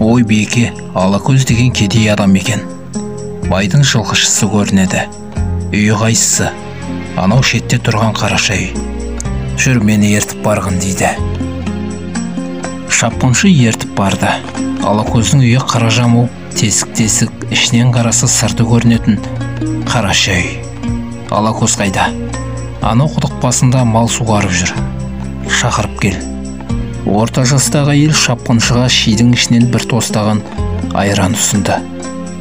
Ой биеке, Алакөз деген кедей адам екен. Байдың жылқышысы көрінеді. Үйі қайсысы? Анау шетте тұрған қараша үй. Жүр, мені ертіп барғын дейді. Шапқыншы ертіп барды. Алакөздің үйі қара жамау, тесік-тесік, ішінен қараса сырты көрінетін қараша үй. Алакөз қайда? Анау құдық басында мал суғарып жүр. Шақырып кел. Орта жастағы әйел шапқыншыға шидің ішінен бір тостаған айран ұсынды.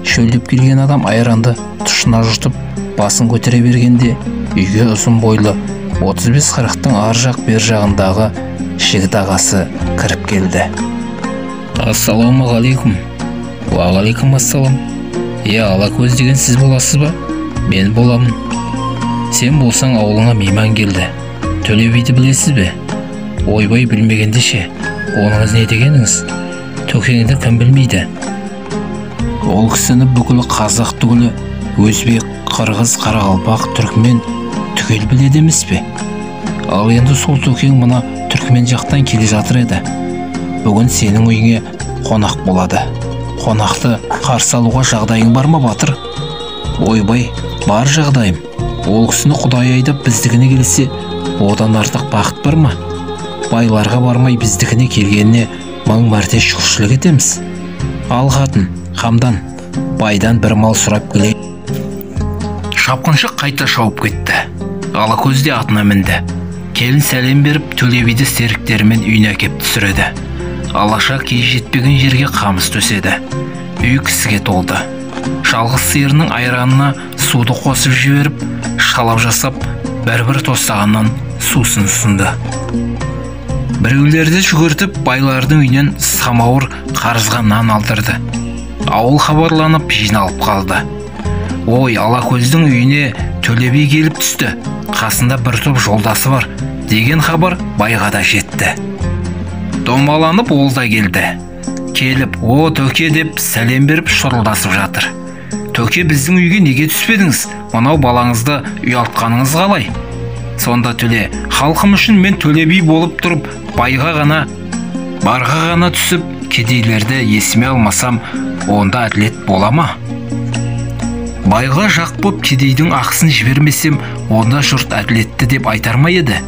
Шөлдеп келген адам айранды тұшына жұтып, басын көтере бергенде үйге ұзын бойлы 35-40-тың ар жақ бер жағындағы жігіт ағасы кіріп келді. Ассалаумағалейкум. Уағалейкум ассалам. Е, Алакөз деген сіз боласыз ба? Мен боламын. Сен болсаң ауылыңа мейман келді. Төле биді білесіз бе? Ойбай, білмегенде ше, оныңыз не дегеніңіз? Төкеңді кім білмейді? Ол кісіні бүкіл қазақ түгілі, өзбек, қырғыз, қарақалпақ, түркмен түгел біледі емес пе? Ал енді сол Төкең мына түркмен жақтан келе жатыр еді. Бүгін сенің үйіңе қонақ болады. Қонақты қарсы алуға жағдайың бар ма, батыр? Ойбай, бар жағдайым. Ол кісіні Құдай айдап біздікіне келсе, одан артық бақыт бар ма? Байларға бармай біздікіне келгеніне мың мәрте шүкіршілік етеміз. Ал қатын, қамдан, байдан бір мал сұрап келейін. Шапқыншы қайта шауып кетті. Алакөз де атына мінді. Келін сәлем беріп, Төле биді серіктерімен үйіне әкеп түсіреді. Алаша киіз жетпеген жерге қамыс төседі. Үй кісіге толды. Жалғыз сиырының айранына суды қосып жіберіп, шалап жасап, бір-бір тостағаннан сусын ұсынды. Біреулерді жүгіртіп, байлардың үйінен самауыр қарызға нан алдырды. Ауыл хабарланып жиналып қалды. Ой, Алакөздің үйіне Төле би келіп түсті. Қасында бір топ жолдасы бар деген хабар байға да жетті. Домаланып ол да келді. Келіп, о, Төке деп сәлем беріп шұрылдасып жатыр. Төке, біздің үйге неге түспедіңіз? Мынау балаңызды ұялтқаныңыз қалай? Сонда Төле, халқым үшін мен Төле би болып тұрып, байға ғана, барға ғана түсіп, кедейлерді есіме алмасам, онда әділет бола ма? Байға жақ боп кедейдің ақысын жібермесем, онда жұрт әділетті деп айтар ма еді?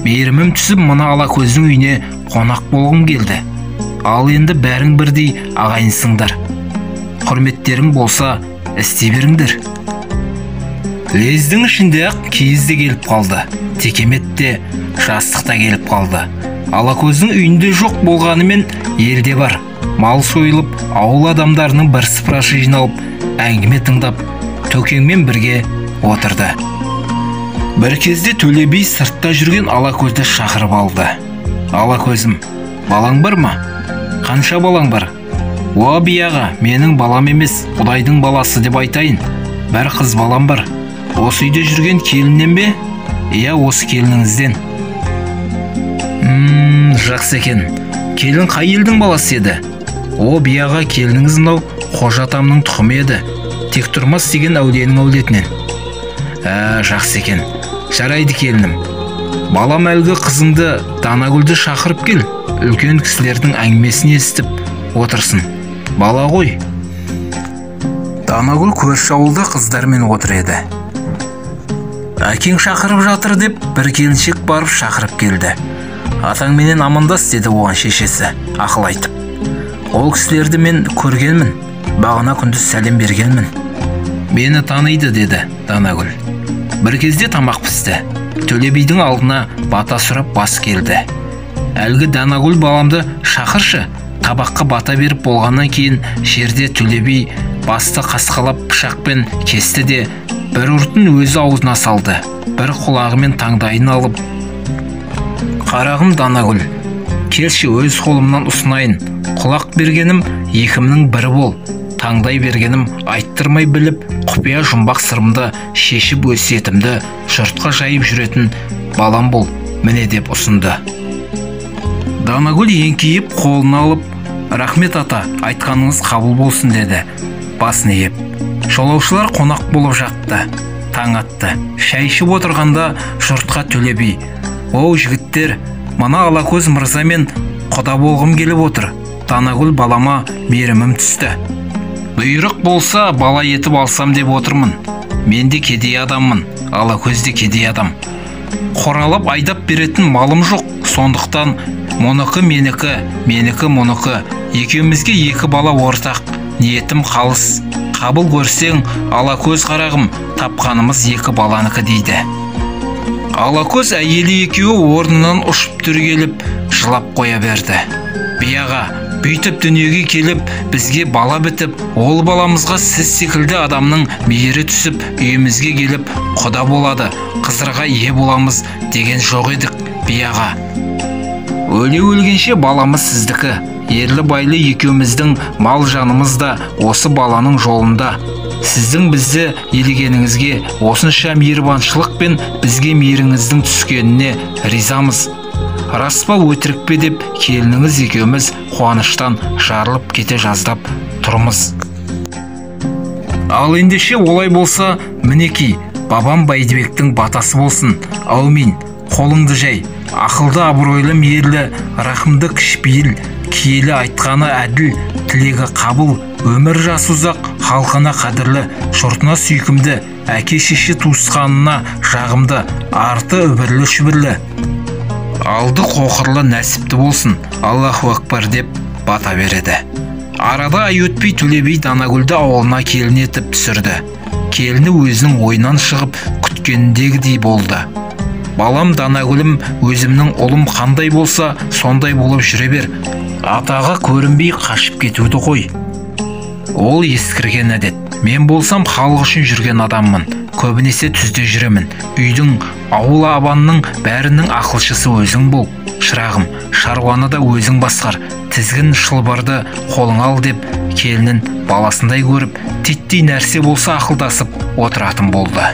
Мейірімім түсіп, мына Алакөздің үйіне қонақ болғым келді. Ал енді бәрің бірдей ағайынсыңдар. Құрметтерің болса, істей беріңдер. Лездің ішінде-ақ киіз де келіп қалды. Текемет те, жастық та келіп қалды. Алакөздің үйінде жоқ болғанымен елде бар. Мал сойылып, ауыл адамдарының бір сыпырасы жиналып, әңгіме тыңдап, Төкеңмен бірге отырды. Бір кезде Төле би сыртта жүрген Алакөзді шақырып алды. Алакөзім, балаң бар ма? Қанша балаң бар? О, би аға, менің балам емес, Құдайдың баласы деп айтайын. Бір қыз балам бар. Осы үйде жүрген келіннен бе? Иә, осы келініңізден. Жақсы екен. Келін қай елдің баласы еді? О, би аға, келініңіз мынау Қожа атамның тұқымы еді. Тектұрмас деген әулиенің әулетінен. Жақсы екен. Жарайды келінім. Балам, әлгі қызыңды Данагүлді шақырып кел. Үлкен кісілердің әңгімесін естіп отырсын. Бала ғой. Данагүл көрші ауылда қыздармен отыр еді. Әкең шақырып жатыр деп бір келіншек барып шақырып келді. Атаңменен амандас деді оған шешесі, ақыл айтып. Ол кісілерді мен көргенмін, бағана күндіз сәлем бергенмін. Мені таниды деді Данагүл. Бір кезде тамақ пісті. Төле бидің алдына бата сұрап бас келді. Әлгі Данагүл баламды шақыршы. Табаққа бата беріп болғаннан кейін жерде Төле би басты қасқалап пышақпен кесті де бір ұртын өзі аузына салды. Бір құлағымен таңдайын алып, қарағым Данагүл, келші өз қолымнан ұсынайын. Құлақ бергенім екімнің бірі бол. Таңдай бергенім айттырмай біліп, құпия жұмбақ сырымды шешіп өсиетімді жұртқа жайып жүретін балам бол, міне деп ұсынды. Данагүл еңкейіп қолына алып, рахмет ата, айтқаныңыз қабыл болсын деді, басын иіп. Жолаушылар қонақ болып жатты. Таң атты. Шай ішіп отырғанда жұртқа Төле би, оу жігіттер, мына Алакөз мырза мен Құда болғым келіп отыр. Данагүл балама мейірімім түсті. Бұйрық болса бала етіп алсам деп отырмын. Мен де кедей адаммын, Алакөз де кедей адам. Қоралап айдап беретін малым жоқ, сондықтан мұныкі менікі, менікі мұныкі. Екеумізге екі бала ортақ, ниетім қалыс. Қабыл көрсең, Алакөз қарағым, тапқанымыз екі баланыкі дейді. Алакөз әйелі екеуі орнынан ұшып түрегеліп, жылап қоя берді. Би аға, бүйтіп дүниеге келіп, бізге бала бітіп, ол баламызға сіз секілді адамның мейірі түсіп, үйімізге келіп, құда болады, қызырға ие боламыз деген жоқ едік, би аға. Өле өлгенше баламыз сіздікі. Ерлі байлы екеуміздің мал жанымыз да осы баланың жолында. Сіздің бізді елегеніңізге, осынша мейірбаншылық пен бізге мейіріңіздің түскеніне ризамыз. Рас па өтірік пе деп келініңіз екеуміз қуаныштан жарылып кете жаздап тұрмыз. Ал ендеше олай болса, мінекей, бабам Бәйдібектің батасы болсын. Әумин, қолыңды жай. Ақылды, абыройлы, мейірлі, рахымды, кішіпейіл, киелі, айтқаны әділ, тілегі қабыл, өмір жасы ұзақ, халқына қадірлі, жұртына сүйкімді, әке шеше туысқанына жағымды, арты үбірлі шүбірлі, алды қоқырлы нәсіпті болсын. Аллаху акбар деп бата береді. Арада ай өтпей Төле би Данагүлді ауылына келін етіп түсірді. Келіні өзінің ойынан шығып күткеніндегідей болды. Балам Данагүлім, өзімнің ұлым қандай болса, сондай болып жүре бер. Атаға көрінбей қашып кетуді қой. Ол ескірген әдет. Мен болсам халық үшін жүрген адаммын. Көбінесе түзде жүремін. Үйдің, ауыл абанның бәрінің ақылшысы өзің бол. Шырағым, шаруаны да өзің басқар. Тізгін шылбырды қолыңа ал деп келінін баласындай көріп, титтей нәрсе болса ақылдасып отыратын болды.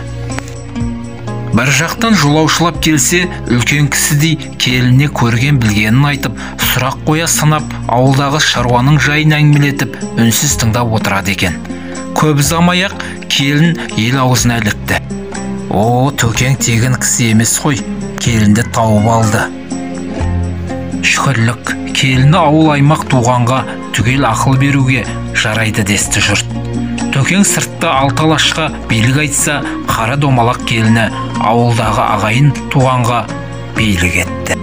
Бір жақтан жолаушылап келсе, үлкен кісідей келініне көрген білгенін айтып, сұрақ қоя сынап, ауылдағы шаруаның жайын әңгімелетіп, үнсіз тыңдап отырады екен. Көп ұзамай-ақ келін ел аузына ілікті. О, Төкең тегін кісі емес қой, келінді тауып алды. Шүкірлік, келіні ауыл аймақ туғанға түгел ақыл беруге жарайды десті жұрт. Төкең сыртта алты алашқа билік айтса, қара домалақ келіні ауылдағы ағайын туғанға билік етті.